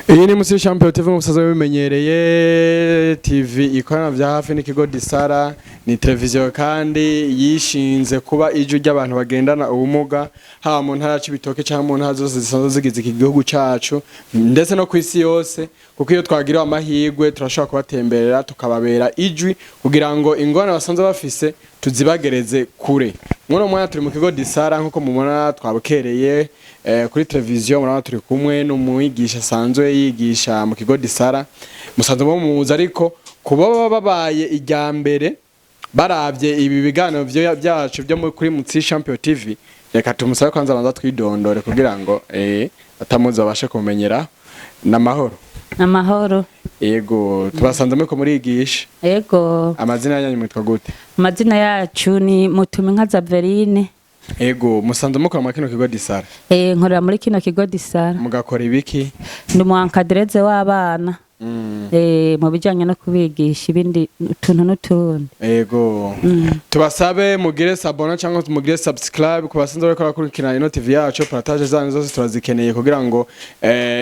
Iyi ni Musi Champion TV, musaza bimenyereye, TV ikorana vya hafi n'ikigo Disara. Ni televiziyo kandi yishinze kuba ijwi ry'abantu bagendana ubumuga, haba mu ntara Cibitoke cyangwa mu ntara zose zisanzwe zigize iki gihugu cacu, ndetse no kw'isi yose, kuko iyo twagiriwe amahirwe turashobora kubatemberera, tukababera ijwi kugira ngo ingorane basanzwe bafise tuzibagereze kure. Muri uno mwanya turi mu kigo Disara, nk'uko mubona twabukereye kuri televiziyo. Murabona turi kumwe n'umwigisha asanzwe yigisha mu kigo Disara, musanzwe mumuzi, ariko kuba baba babaye irya mbere baravye ibi biganiro byacu byo kuri Mutsi Champion TV, reka tumusabe kwanza abanza twidondore kugira ngo atamuzi babashe kumenyera. N'amahoro? Amahoro. Yego, tubasanze muriko murigisha. Yego. Amazina yanyu mwitwa gute? Amazina yacu ni Mutuminka Zaverine. Ego, musanze mukora muri kino kigo Disara? Nkorera muri kino kigo Disara. Mugakora ibiki? Ndi umu encadreuse w'abana. Mu bijanye no kubigisha ibindi utuntu n'utundi. Ego, tubasabe mugire s'abonner cyangwa mugire subscribe ku basanzwe bariko barakurikirana ino TV yacu. Partage zanyu zose turazikeneye kugira ngo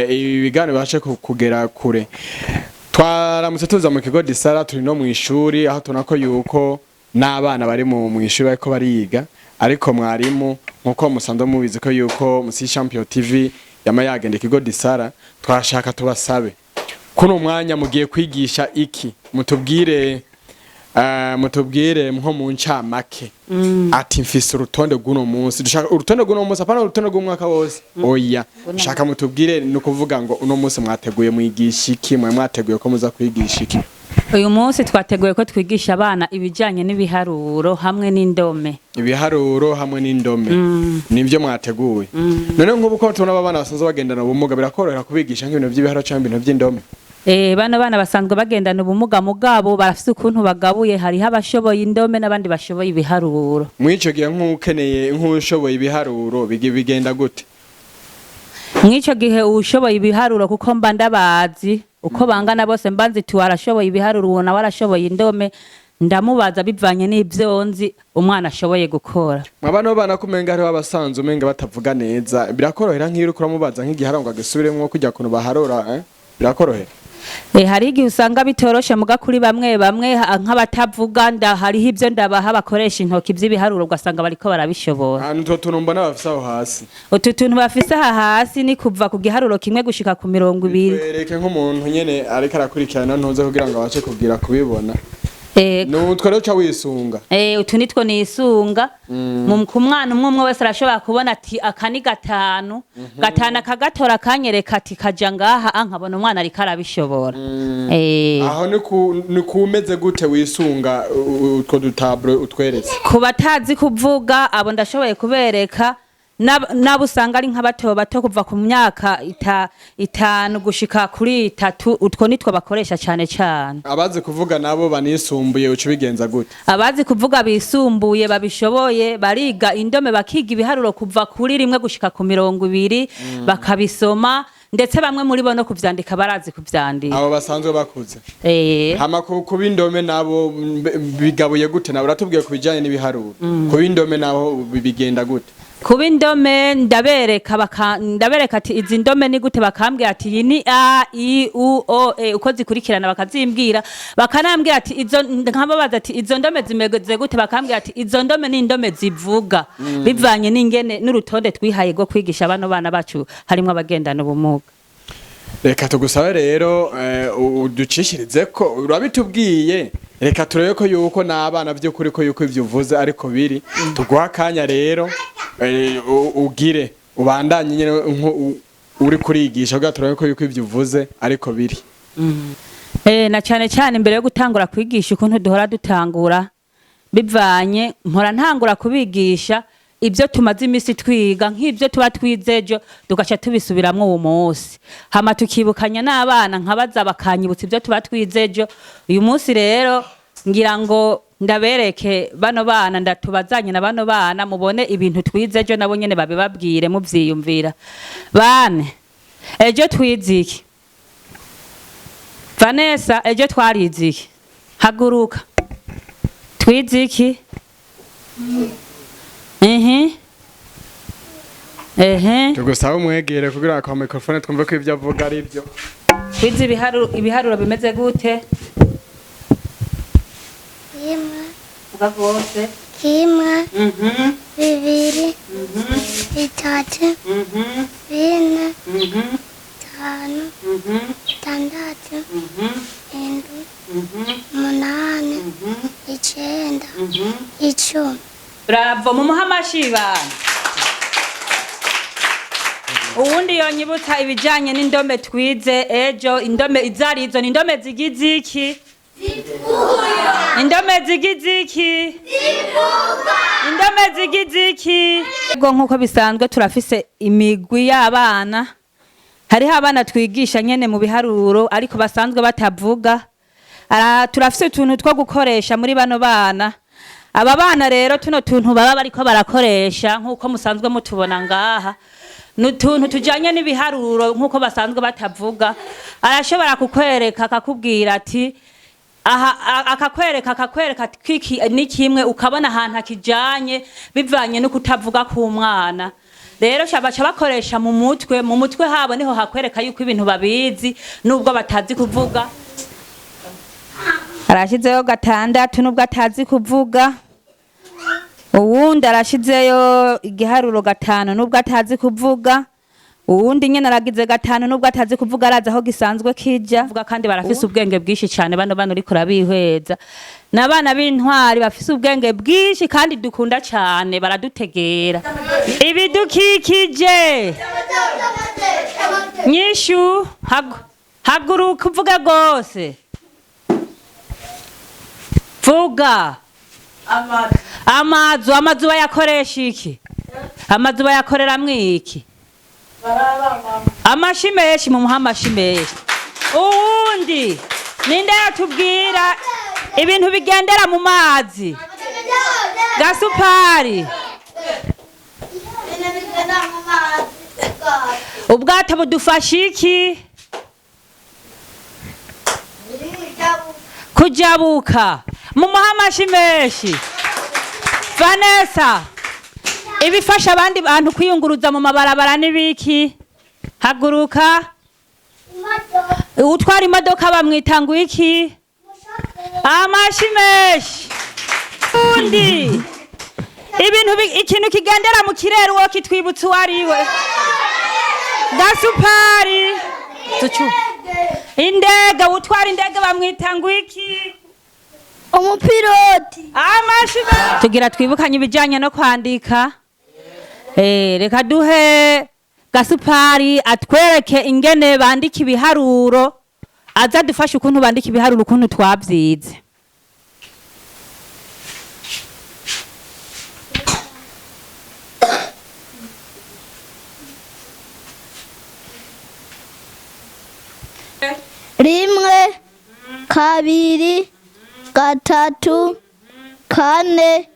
ibi biganiro bibashe kugera kure. Twaramutse tuza mu kigo Disara, turi no mu ishuri, aho tubona ko yuko n'abana bari mu ishuri bariko bariga, ariko mwarimu, nkuko musanzwe mubizi ko yuko Musi Champion TV yama yagenda ikigo Disara, twashaka tubasabe, kuno mwanya mugiye kwigisha iki? Mutubwire nko mu ncamake, ati mfise urutonde rw'uno munsi. Dushaka urutonde rw'uno munsi, apana urutonde rw'umwaka wose, oya. Dushaka mutubwire, ni ukuvuga ngo uno munsi mwateguye mwigisha iki? Mwe mwateguye ko muza kwigisha iki? Uyu munsi twateguye ko twigisha abana ibijanye n'ibiharuro hamwe n'indome. Ibiharuro hamwe n'indome, nivyo mwateguye. None nk'ubu ko tubona aba bana basanzwe bagendana ubumuga, birakorohera kubigisha nk'ibintu by'ibiharuro cyangwa ibintu by'indome? Bano bana basanzwe bagendana ubumuga, mugabo barafise ukuntu bagabuye: hariho abashoboye indome n'abandi bashoboye ibiharuro. Muri ico gihe, nk'ukeneye, nk'ushoboye ibiharuro, bigenda gute? Mw'ico gihe uwushoboye ibiharuro, kuko mba ndabazi uko bangana bose, mba nzi tu arashoboye ibiharuro, uwo nawe arashoboye indome, ndamubaza bivanye n'ivyo nzi umwana ashoboye gukora. Mwabano bana ko umenga hariho abasanzwe umenga batavuga neza, birakorohera nk'iyo uriko uramubaza nk'igiharuro ngo agisubiremwo kujya kuntu baharura, eh? Birakorohera? Hari igihe usanga bitoroshe, muga kuri bamwe bamwe nk'abatavuga hariho ivyo ndabaha bakoresha intoki vy'ibiharuro, ugasanga bariko barabishobora. Ahantu utwo tuntu mbona bafise aho hasi? Utu tuntu bafise aha hasi ni kuva ku giharuro 1 gushika ku 20. Twereke nk'umuntu nyene ariko arakurikirana ntuze kugira ngo abashe kugira kubibona. Nutwo rero uca wisunga? Utu nitwo nisunga. Ku mwana umwe umwe wese arashobora kubona ati aka ni 5, 5, akagatora, akanyereka ati kaja ngaha, nkabona umwana ariko arabishobora. Aho ni kumeze gute wisunga utwo du tableau utweretse? Ku batazi kuvuga, abo ndashoboye kubereka, n'abo usanga ari nk'abato bato, kuva ku myaka 5 gushika kuri 3, utwo nitwo bakoresha cane cane. Abazi kuvuga nabo banisumbuye, uca ubigenza gute? Abazi kuvuga bisumbuye babishoboye bariga indome, bakiga ibiharuro kuva kuri 1 gushika ku 20, bakabisoma, ndetse bamwe muri bo no kuvyandika barazi kuvyandika. Abo basanzwe bakuze? Eh. Hama kuba indome nabo bigabuye gute? Nabo uratubwiye ku bijanye n'ibiharuro, kuba indome nabo bigenda gute? Kuba indome ndabereka, ndabereka ati izi ndome ni gute, bakambwira ati iyi ni a, i, u, o, e, uko zikurikirana bakazimbwira, bakanambwira ati izo, nkababaza ati izo ndome zimeze gute, bakambwira ati izo ndome ni indome zivuga, bivanye n'ingene n'urutonde twihaye rwo kwigisha bano bana bacu harimwo abagendana ubumuga. Reka tugusabe rero uducishirize ko urabitubwiye. Reka turebe ko yuko n'abana by'ukuri ko yuko ivyo uvuze ariko biri. Tuguha akanya rero, ugire ubandanye nyene uri kurigisha kugira turabe ko yuko ivyo uvuze ariko biri. Na cyane cyane imbere yo gutangura kwigisha, ukuntu duhora dutangura, bivanye mpora ntangura kubigisha ibyo tumaze iminsi twiga, nk'ibyo tuba twize ejo tugaca tubisubiramwo uwo munsi, hama tukibukanya n'abana, nkabaza bakanyibutsa ibyo tuba twize ejo. Uyu munsi rero ngira ngo ndabereke bano bana, ndatubazanye na bano bana, mubone ibintu twize ejo, nabo nyene babibabwire muvyiyumvira. Bane, ejo twize iki? Vanessa, ejo twarize iki? Haguruka. Twize iki? Ehe. Tugusaba umwegere kugira kwa microphone twumve ko ivyo avuga ari byo. Twize ibiharuro bimeze gute? Kimwe. Vuga rwose. Kimwe, bibiri, bitatu, bine, bitanu, bitandatu, indwi, umunani, icenda, 10. Bravo, mumuhe amashi bana. Uwundi yonyibutsa ibijanye n'indome twize ejo, indome izarizo ni indome zigize iki? Indome zigize iki? Indome zigize iki? Ego, nk'uko bisanzwe turafise imigwi y'abana. Hariho abana twigisha nyene mu biharuro ariko basanzwe batavuga. Turafise utuntu two gukoresha muri bano bana. Aba bana rero tuno tuntu baba bariko barakoresha nk'uko musanzwe mutubona ngaha, ni utuntu tujanye n'ibiharuro nk'uko basanzwe batavuga. Arashobora kukwereka akakubwira ati aha, akakwereka kwiki ni kimwe, ukabona ahantu akijanye bivanye no kutavuga k'umwana. Rero baca bakoresha mu mutwe, mu mutwe habo niho hakwereka yuko ibintu babizi nubwo batazi kuvuga. Arashizeyo 6 nubwo atazi kuvuga. Uwundi arashizeyo igiharuro 5 nubwo atazi kuvuga. Uwundi nyene aragize 5 nubwo atazi kuvuga, arazi aho gisanzwe kija. Vuga kandi barafise ubwenge bwinshi cane bano bana uriko urabihweza. N'abana b'intwari bafise ubwenge bwinshi kandi dukunda cane, baradutegera. Ibidukikije. Nyishu, haguruka uvuge gose. Vuga. Amazu, amazu bayakoresha iki? Amazu bayakoreramwo iki? Amashi menshi, mumuhe amashi menshi. Uwundi ninde yatubwira ibintu bigendera mu mazi? Gasupari. Ubwato budufasha iki? Kujabuka. Mumuhe amashi menshi. Vanessa, ibifasha abandi bantu kwiyunguruza mu mabarabara n'ibiki? Haguruka. Utwara imodoka bamwita ngo iki? Amashi menshi. Undi ibintu ikintu kigendera mu kirere uwo kitwibutsa uwo ari we? Gasupari. Tucu. Indege, utwara indege bamwita ngo iki? Umupiloti. Amashi menshi. Tugira twibukanye ibijanye no kwandika. Reka duhe Gasupari atwereke ingene bandika ibiharuro, aza dufashe ukuntu bandika ibiharuro ukuntu twavyize. Rimwe, kabiri, gatatu, kane,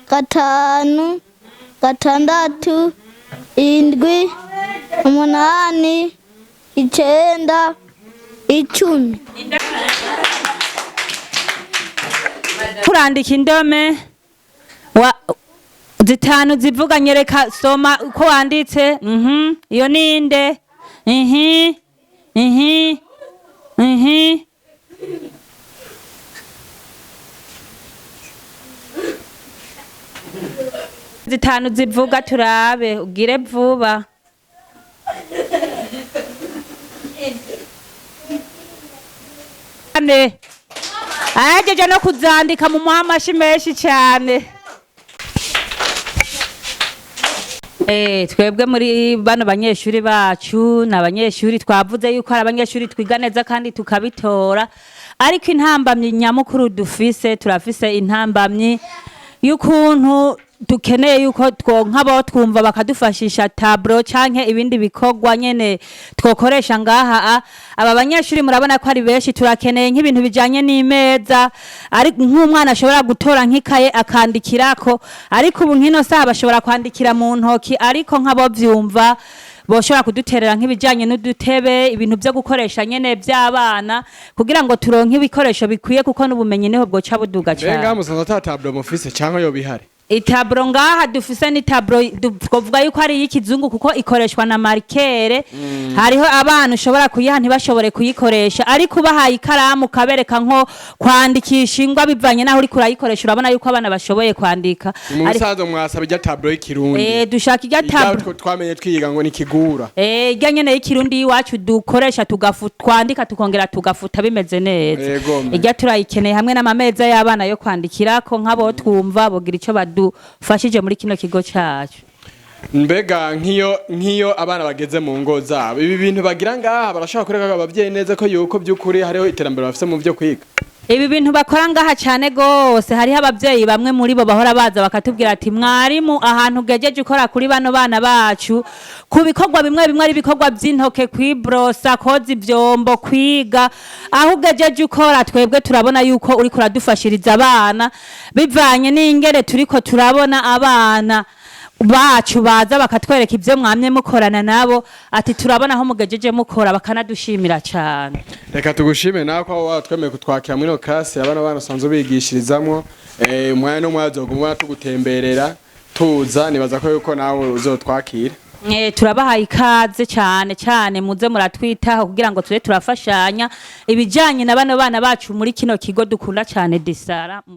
gatanu, gatandatu, indwi, umunani, icenda, 10. Kurandika indome zitanu zivuga, nyereka, soma uko wanditse. Iyo ninde? Zitanu zivuga turabe, ugire vuba. Ane. Ahejeje no kuzandika mu muhamashi menshi cyane. Twebwe muri bano banyeshuri bacu ni abanyeshuri twavuze yuko ari abanyeshuri twiga neza kandi tukabitora, ariko intambamyi nyamukuru dufise, turafise intambamyi y'ukuntu dukeneye yuko twonka abo twumva bakadufashisha tableau canke ibindi bikorwa nyene twokoresha ngaha. Aba banyeshuri murabona ko ari benshi, turakeneye nk'ibintu bijanye n'imeza, ari nk'umwana ashobora gutora nk'ikaye akandikirako, ariko ubu nk'ino saha bashobora kwandikira mu ntoki, ariko nk'abo vyumva boshobora kuduterera nk'ibijanye n'udutebe, ibintu vyo gukoresha nyene vy'abana kugira ngo turonke ibikoresho bikwiye, kuko n'ubumenyi niho bwoca buduga Mbega cane. musanzwe ata tableau mufise canke yo bihari? Itableau ngaha dufise ni tableau twovuga yuko ari iy'ikizungu kuko ikoreshwa na marqueur. Hariho abana ushobora kuyiha ntibashobore kuyikoresha, ariko ubahaye ikaramu ukabereka nko kwandikisha ingwa, bivanye n'aho uriko urayikoresha, urabona yuko abana bashoboye kwandika. Mu bisanzwe mwasaba irya tableau y'ikirundi? Dushaka irya Irya tableau. Twamenye twiga ngo ni kigura. Irya nyene y'ikirundi y'iwacu dukoresha, tugafu twandika tukongera tugafuta bimeze neza. Yego, me. Irya turayikeneye hamwe n'amameza y'abana yo kwandikirako, nk'abo twumva bogira ico badufashije muri kino kigo cacu. Mbega nk'iyo abana bageze mu ngo zabo, ibi bintu bagira ngaha barashobora kureka abavyeyi neza ko yuko by'ukuri hariho iterambere bafise mu vyo kwiga? Ibi bintu bakora ngaha cane gose, hariho abavyeyi bamwe muri bo bahora baza bakatubwira ati: "Mwarimu, ahantu ugejeje ukora kuri bano bana bacu ku bikorwa bimwe bimwe, ari ibikorwa vy'intoke, kwibrosa, koza ivyombo, kwiga, aho ugejeje ukora, twebwe turabona yuko uriko uradufashiriza abana, bivanye n'ingene turiko turabona abana bacu baza bakatwereka ibyo mwamye mukorana nabo, ati turabona aho mugejeje mukora", bakanadushimira cane. Reka tugushime nawe ko watwemeye kutwakira muri ino classe abana bana usanzwe bigishirizamwo. Umwanya n'umwanya uzoguma tugutemberera tuza, nibaza ko yuko nawe uzotwakira. Turabahaye ikaze cyane cyane, muze muratwitaho kugira ngo tube turafashanya ibijanye na bano bana bacu muri kino kigo dukunda cyane Disara.